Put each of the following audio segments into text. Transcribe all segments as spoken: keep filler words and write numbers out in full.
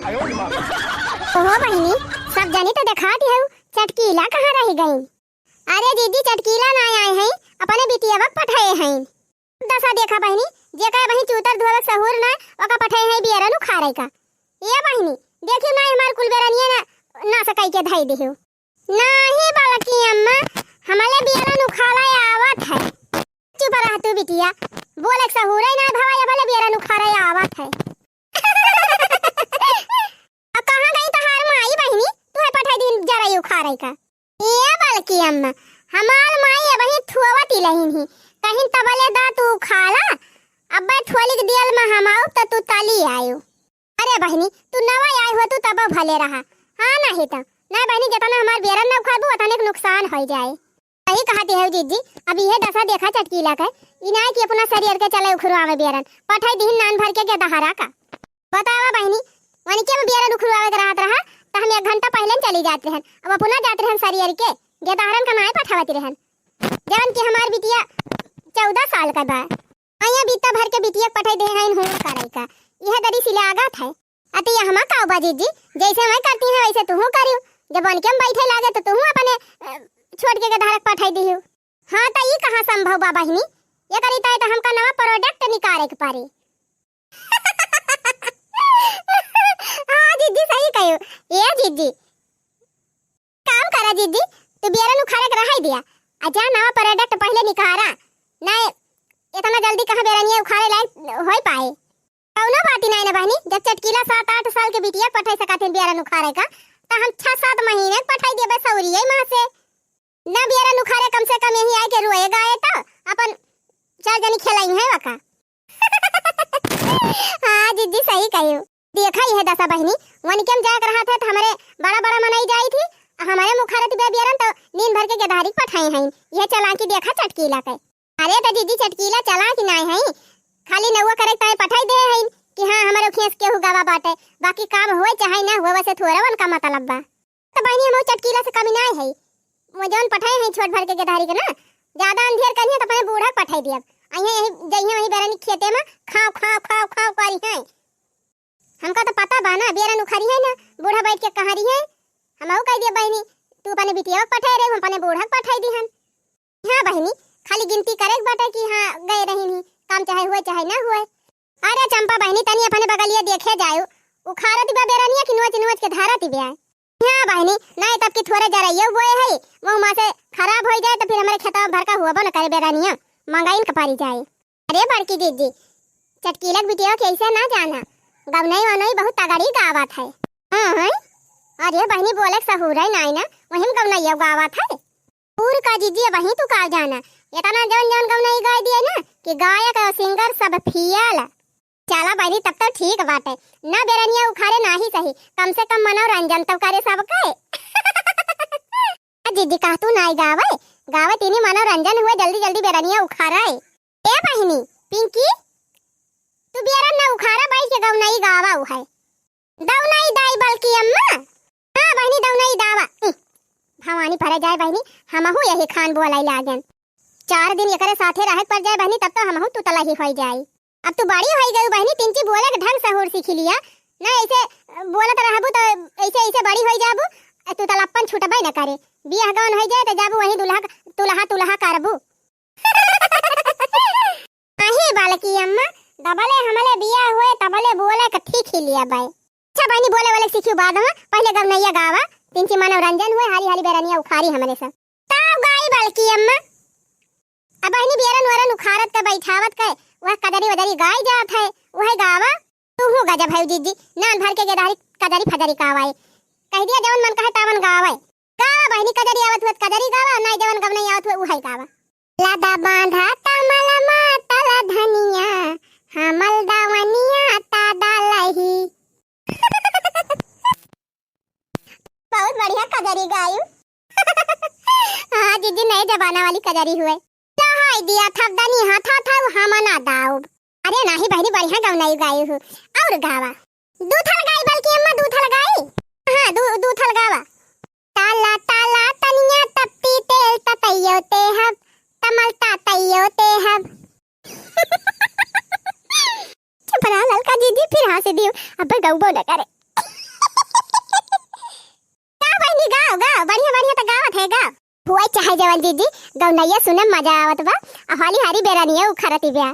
ओहो बहिनी, सब जनी त देखात हऊ, चटकीला कहाँ रहि गईं? अरे दीदी, चटकीला नाहीं आए हैं, अपने बिटियवा क पठए हैं। दसा देखा बहिनी, जेका बहिनी चूतर धोवे क सहूर ना, ओका पठए हैं बियरन उखारे का। ए बहिनी, देखियो ना हमार कुल बेरनिया ना, नास कइ के धइ दिहु। नाहीं बड़की अम्मा, हमले बियरन उखारे आवत है। चुप रह तू बिटिया, बोले क सहूरे ना भवा, ये भले बियरन उखारे आवत है। अब कहाँ गई तोहार माई बहिनी? तू है पठाई दिन जरई उखारे का। ए बड़की अम्मा, हमार माई अबही थुआवत ही लहिन ही। कहिन तबले दा तू उखाला, अब्बे थोलिक दियल में हम आउब त तू तली आयो। अरे बहिनी, तू नवा आई हो, तू तब भले रहा। हाँ, नहीं त। नहीं बहिनी, जतना हमार बेरन न उखारबू, ओतने क नुकसान होइ जाए। सही कहत हऊ जिज्जी, अब इहे दसा देखा चटकीला के, ई नाहीं कि अपना सरियर के चले उखरवावे बेरन, पठाई दिहिन नान भर के गेदहरा का। बतावा बहिनी, वनिके में बेरन उखरवावे के रहत रहा, त हम एक घंटा पहिले न चली जात रहन, अब अपना जात रहन सरियर के, गेदहरन का नाहीं पठावत रहन। जवन कि हमार बिटिया चउदह साल का बा, अइया बित्ता भर के बिटिया के पठाई दे हइन हुआ करई का, इहे दरी सिलागत है। अति यहमा का बा जिज्जी, जैसे मैं करती हैं वैसे तुहू करियो। जब वनिके में बैठे लागे त तुहू अपने, अ, छोट के गेदहरा के पठाई दिहु। हाँ, त ई कहाँ संभव बा बहिनी? एकरी ताई त हमका नवा product निकारे के पड़ी। हाँ जिज्जी, सही कहियो। ए जिज्जी, काम करा जिज्जी, तू बियरन उखारे के रहाई दिया, आ जा नवा product पहिले निकारा, ना इतना जल्दी कहाँ बेरनिया उखारे लायक होइ पाए। कउनो बात ही नाहीं ना बहिनी, जब चटकीला सात आठ साल के बिटिया पठाई सकत हन बियरन उखारे का, त हम छह सात महीने पठाई देबे सौरिये माँ से। ना बियरन उखारे, कम से कम यहीं आए के रोए गाए त अपन चार जनी खेलाई हैं वका। हाँ जिज्जी, सही कहियो। देखा इहे दसा बहिनी, वनिके में जाए के रहत है त हमरे बड़ा बड़ा मनई जाई थी, हमरे मुखारत बे बियरन त नींद भर के गेदहरी के पठाई हैं। इहे चालाकी देखा चटकीला के। अरे त जिज्जी चटकीला चालाक नाहीं है, खाली नउआ करे ताई पठाई दे हैं कि हाँ हमरे खेस केहू गवा बाटे, बाकी काम होए चाहे ना होए वसे थोड़ा वनका मतलब बा। त बहिनी हमहू चटकीला से कमी नाहीं है, वो जौन पठाए हैं छोट भर के गेदहरी के ना, ज्यादा अंधेर करिहैं त अपने बूढ़ा के पठाई दियब, अइहैं यही जइहैं वही बेरनी खेते में खाव खाव खाव खाव करिहैं। हमका त पता बा ना, बेरन उखरिहैं ना, बूढ़ा बैठ के कहाँ रिहैं। हमहू कहि दिया बहिनी, तू अपने बिटिया के पठाए रहे, हम अपने बूढ़ा के पठाई दिहन। हाँ बहिनी, खाली गिनती करे के बाटे कि हाँ गए रहिन ही, काम चाहे हुए चाहे ना हुए। अरे चंपा बहिनी, तनी अपने बगलिया देखे जायो, उखारत बा बेरनिया कि नोच नोच के धरत बा। हाँ बहिनी, नाहीं तब कि थोड़े जरइयो बोए है, वो माँ से खराब होइ जाए त फिर हमरे खेतवा भर का हुआ न करे बेरनिया, मंगाइन के परी जाए। अरे बड़की दीदी, चटकीला के बिटिया के ऐसे ना जाना, गवनई वनई बहुत तगड़ी गावत है। हाँ, हाँ। अरे बहिनी, बोले के सहूर है नाई ना, वही में गवनैया गावत है। और का जीजी, अबहीं तू का जाना, इतना जौन जौन गवनई गाय दिए ना कि गायक और singer सब फेल। चला बहिनी, तब तो ठीक बाटे, ना बेरनिया उखारे ना ही सही, कम से कम मनोरंजन तो करे सबके। आ जीजी, कह तू नाई गावे, गावे तीनी मनोरंजन हुए, जल्दी जल्दी बेरनिया उखारे। ए बहिनी पिंकी, तू बेरन ना उखारा, बैठ के गवनई गावा उहै। दौनई दाई बलकी अम्मा। हाँ बहिनी, दौनई दावा। इह, भवानी परे जाए बहिनी, हमहू यही खान बोलाई लागेन। चार दिन एकरे साथे रहे के पड़ जाए बहिनी, तब तो हमहू तुतला ही होई जाई। अब तू बड़ी होई गई बहिनी, तिनची बोले के ढंग सहूर सीखी लिया। ना ऐसे बोलत रहबू तो ऐसे ऐसे बड़ी होई जाबू, तुतलापन छूटबे न करे। बियाह गौन होई जाए तो जाबू वही दुल्हा, तुलहा तुलहा करबू। अही बलकी अम्मा, दबले हमले बियाह हुए, तबले बोले के ठीक ही लिया बाई। अच्छा बहिनी, बोले वाले सीखी बाद में, पहले गवनैया गावा, तिनची मनोरंजन हुए, हाली हाली बेरनिया उखारी हमरे से। तब गाई बलकी अम्मा। अब बहिनी बेरन वरन उखारत के बैठावत के, वह कजरी वजरी गाई जात है, वह गावा। तू हूँ गजब है जीजी, नान भर के गेदहरी कजरी फजरी गावाए। कह दिया जवन मन कहे तावन गावे। गावा बहिनी, कजरी आवत हुए त कजरी गावा, नाई जवन गवनई आवत हुए उहै गावा। लदा बांधा तमल मातल धनिया, हमल दवनिया ता डालही। बहुत बढ़िया कजरी गायू। हाँ जीजी, नए जमाना वाली कजरी हुए। चढ़ाई दिया था दनी हाथा था हमना दाऊब। अरे नाही बहिनी, बढ़िया गवनई गायू हूँ। और गावा। दू थल गाई बलकी अम्मा, दू थल गाई। हाँ, दू, दू थल गावा। ताला ताला तनिया तप्पी तेल ततैयो ते हब, तमल तातैयो ते हब। चुप रहा ललका जीजी, फिर हंस दियो, अब गौबो न करे। बहिनी गाव, गाव, बढ़िया, बढ़िया त गावत है, गाव। हुआ चाहे जवन जिज्जी, गवनैया सुने में मजा आवत बा, आ हाली हाली बेरनिया उखारती बा।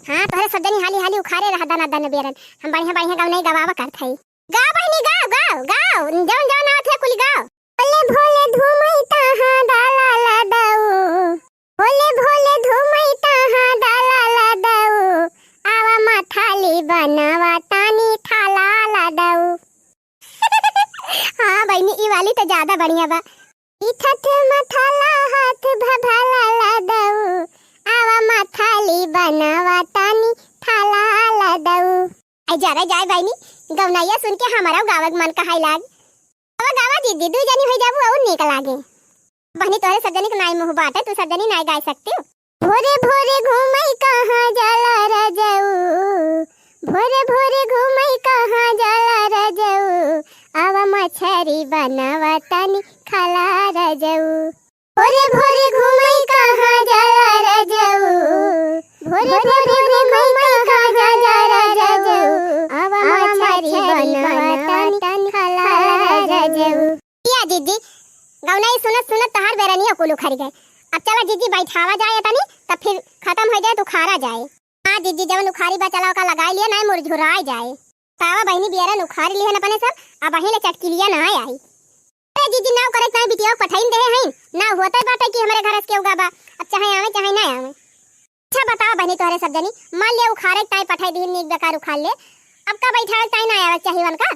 हाँ, तोहरे सब जनी हाली हाली उखारे रहा दना दन बेरन, हम बढ़िया बढ़िया गवनई गवावा करत हई। गाव बहिनी, गाव, गाव, गाव, जवन जवन आवत है कुल गाव। भोले भोले घूमई कहाँ डाला लदऊ, भोले भोले घूमई कहाँ डाला लदऊ, आवा मथाली बनावा तानी थाला लदऊ। हाँ बहिनी, ई वाली तो ज्यादा बढ़िया बा। इथत मथाला हाथ भभाला लदऊ, आवा मथाली बनावा तानी थाला लदऊ। आई जरा जाए बहिनी, गवनैया सुन के हमारा गावे के मन कहाई लाग। गावा गावा जिज्जी, दुई जनी होई जाबू और नीक लागे। बहिनी तोहरे सब जनी के नाई मुँह बाटे, तू सब जनी नाई गाय सकती हो। भोरे भोरे घूमई कहाँ जाला रजऊ, भोरे भोरे घूमई कहाँ जाला रजऊ, आवा मछरी बनावा तानी खाला रजऊ। भोरे भोरे घूमई कहाँ जाला रजऊ, भोरे भोरे घूमई कहाँ जाला रजऊ, आवा मछरी बनावा तानी खाला रजऊ। या जिज्जी, गवनई सुनत सुनत तहार बेरनिया कुल उखरि गए। अब चला जिज्जी बैठावा जाए तनी, तब फिर खतम होइ जाए त उखारा जाए। हाँ जिज्जी, जवन उखारी बा चला ओका लगाई लिया, नाई मुरझुराए जाए। तावा बहिनी बेरन उखारी लिहन अपने सब, अब अही ले चटकिलिया ना आई। अरे जिज्जी, नाव करे ताई बिटिया पठाइन देहे हईन, ना होते बाटे कि हमरे घर से केहू गा बा, अब चाहे आवे चाहे ना आवे। अच्छा बतावा बहिनी तोहरे सब जनी, मान लिया उखारे ताई पठाई दिहिन, नीक बेकार उखार ले, अब का बैठावे ताई ना आवे चाही वनका?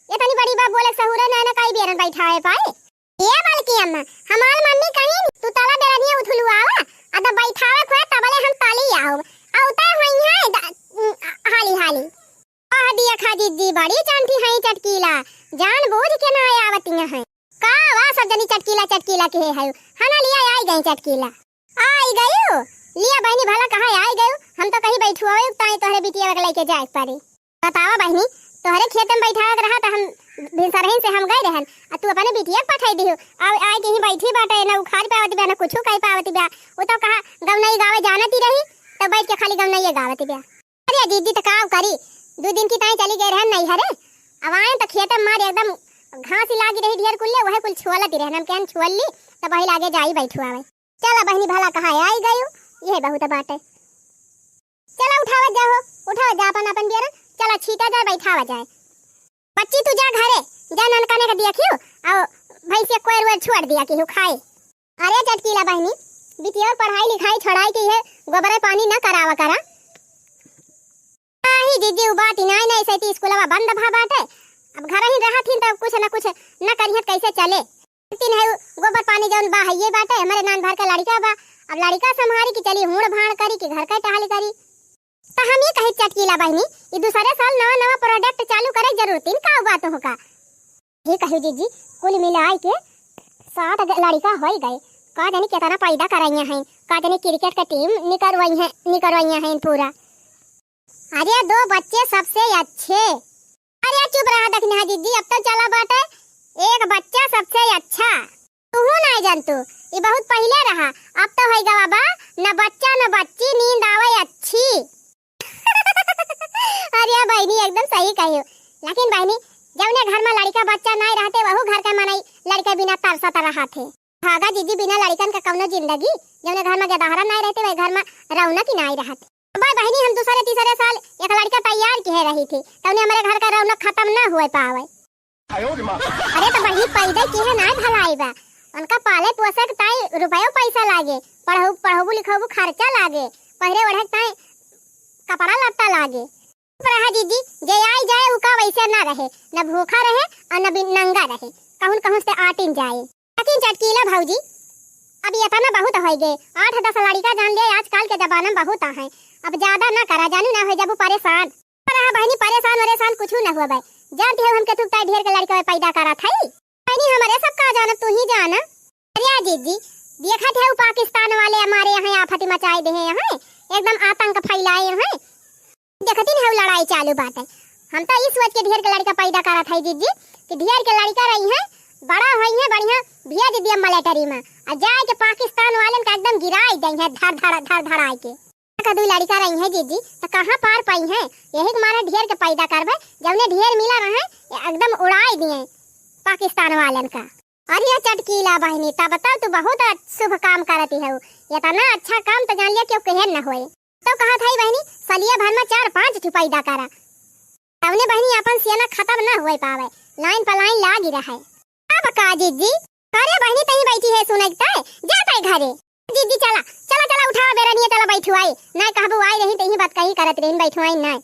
ये तनी बड़ी बा बोले सहूरे ना, ना काई बेरन बैठावे पाए। ए बलकी अम्मा, हमार मम्मी कहिन, "तू तला बेरनिया उथुलुआवा, अद बैठावे खोए तबले हम तली आउब।" अउते होइहें द-, हाली हाली। आह, दिया खा जिज्जी, बड़ी चंठी हई चटकीला, जान बूझ के ना आवतिया हैं। का वा सब जनी चटकीला चटकीला के है, हना लिया आई गई चटकीला। आई गयू? लिया बहिनी भला कहा आई गयू, हम तो कहीं बैठुआ ताई तोहरे बिटिया के लेके जाए के पड़ी। बतावा बहिनी, तोहरे खेत में बैठावे के रहा त हम भिनसरहिन से हम गए रहन, आ तू अपने बिटिया के पठाई दिहू। अब आए के ही बैठी बाटे, ना उखाड़ पावती बा, ना कुछू कह पावती बा। उ तो कहा गवनई गावे जानती रही, तो बैठ के खाली गवनई गावती बा। अरे दीदी, त का करी, दू दिन की ताई चली गए रहन नैहरे, अब आए त खेत में मार एकदम घास ही लागी रही ढेर कुल्ले, वह कुल छोलती रहन, हम कहन छोल ली, तब वही लागे जाई बैठुआवे। चला बहिनी, भला कहा आई गयू, यह बहुत बाटे। चला उठावत जा हो, उठावत जा अपन, अपन बियरन। चला छीटा जाए, बैठावा जाए। बच्ची तू जा घरे, जा ननकने के देखियो, आओ भैंसिया कोयर वोयर छोड़ दिया केहू खाए। अरे चटकीला बहिनी, बिटिया पढ़ाई लिखाई छोड़ाई के है, गोबरे पानी न करावा करा। नाही जिज्जी, उ बात ही नाही, नाही सैती स्कूलवा बंद भा बाटे। अब घर ही रहत ही तब कुछ न कुछ न करिहत कैसे चले। तीन है उ गोबर पानी जौन बा हइये बाटे, हमरे नान भर के लड़िका बा। अब लड़िका संभारी कि चली हूड़ भाड़ करी कि घर का टहल करी। त हम ये कही चटकीला बहिनी, ई दूसरे साल नवा नवा प्रोडक्ट चालू करे जरूरत तीन का बात हो का? ये कही जिज्जी, कुल मिलाई के सात ग-, लड़िका होई गए। का जानी केतना पैदा करइया हैं, का जानी क्रिकेट के टीम निकरवई हैं, निकरवइया हैं पूरा। अरे दो बच्चे सबसे अच्छे। अरे चुप रहा दखिनहा जिज्जी, अब तो चला बाटे एक बच्चा सबसे अच्छा। तूहू नाय जानतू, ई बहुत पहिले रहा, अब तो होई गवा बा न बच्चा न बच्ची, नींद आवे अच्छी। अरे बहिनी एकदम सही कहियो, लेकिन बहिनी जौने घर में लड़िका बच्चा नाय रहते वहू घर के मनई लड़िका बिना तरसत रहत है। भागा जिज्जी, बिना लड़िकन का कौनो जिंदगी, जौने घर में गदहरा नाय रहते वही घर में रौनक ही नाय रहत। अबे बहिनी, हम दूसरे तीसरे साल एक लड़िका तैयार किहे रही थी, तौने हमरे घर का रौनक खत्म न हुए पावे। अरे तो बहिनी, पैदा किहे नाय भलाई बा, उनका पाले पोसे के ताई रुपयो पैसा लागे, पढ़ऊ, पढ़ऊ लिखऊ खर्चा लागे, पहिरे ओढ़े के ताई कपड़ा लत्ता लागे। रहा दीदी, जे आई जाए उका वैसे ना रहे, न भूखा रहे और न बिन नंगा रहे, कहून कहून से आटिन जाए। लेकिन चटकीला भौजी, अब ये इतना बहुत होई गए, आठ दस लड़िका जान ले आजकल के जमाना में बहुत आ हैं, अब ज्यादा ना करा जानू ना हो जाबू परेशान। पर हाँ बहिनी, परेशान वरेशान कुछ ना हुआ भाई, जानती हो हमके तू ताई ढेर के लड़िका पैदा करा था। बहिनी हमरे सब का जानब तू ही जाना। अरे आ जीजी, देखत है उ पाकिस्तान वाले हमारे यहाँ आफत मचाए दे हैं, यहाँ एकदम आतंक फैलाए हैं। देखती नहीं लड़ाई चालू बाटे। हम तो ई सोच के ढेर के लड़िका पैदा करत है जीजी कि ढेर के लड़िका रही हैं, बड़ा होई हैं, बढ़िया भेज दिया मिलिट्री में, आ जाए के पाकिस्तान वालन का एकदम गिराई दे हैं धड़ धड़ धड़ धड़ाए के। का दू लड़िका रही हैं जीजी, तो कहाँ पार पाई हैं? यही के मारे ढेर के पैदा करबे, जौने ढेर मिला रहे एकदम उड़ाई दिए पाकिस्तान वालन का। अरे चटकीला बहिनी, तब तो तू बहुत अच-, शुभ काम करती हऊ। इतना अच्छा काम तो जान लिया कि केहू न होए। तो कहत हई बहिनी, सलिया भर में चार पाँच ठो पैदा करा, तवने बहिनी अपन सियना खत्म न होए पावे, लाइन पर लाइन लागी रहे। अब का जिज्जी? अरे बहिनी, तहीं बैठी है सुनत है, जात है घरे। जिज्जी चला, चला, चला उठावा बेरनिया, चला बैठवाई। नाय कहबू आई रही, तहीं बात कही करत रही, बैठवाई नाय।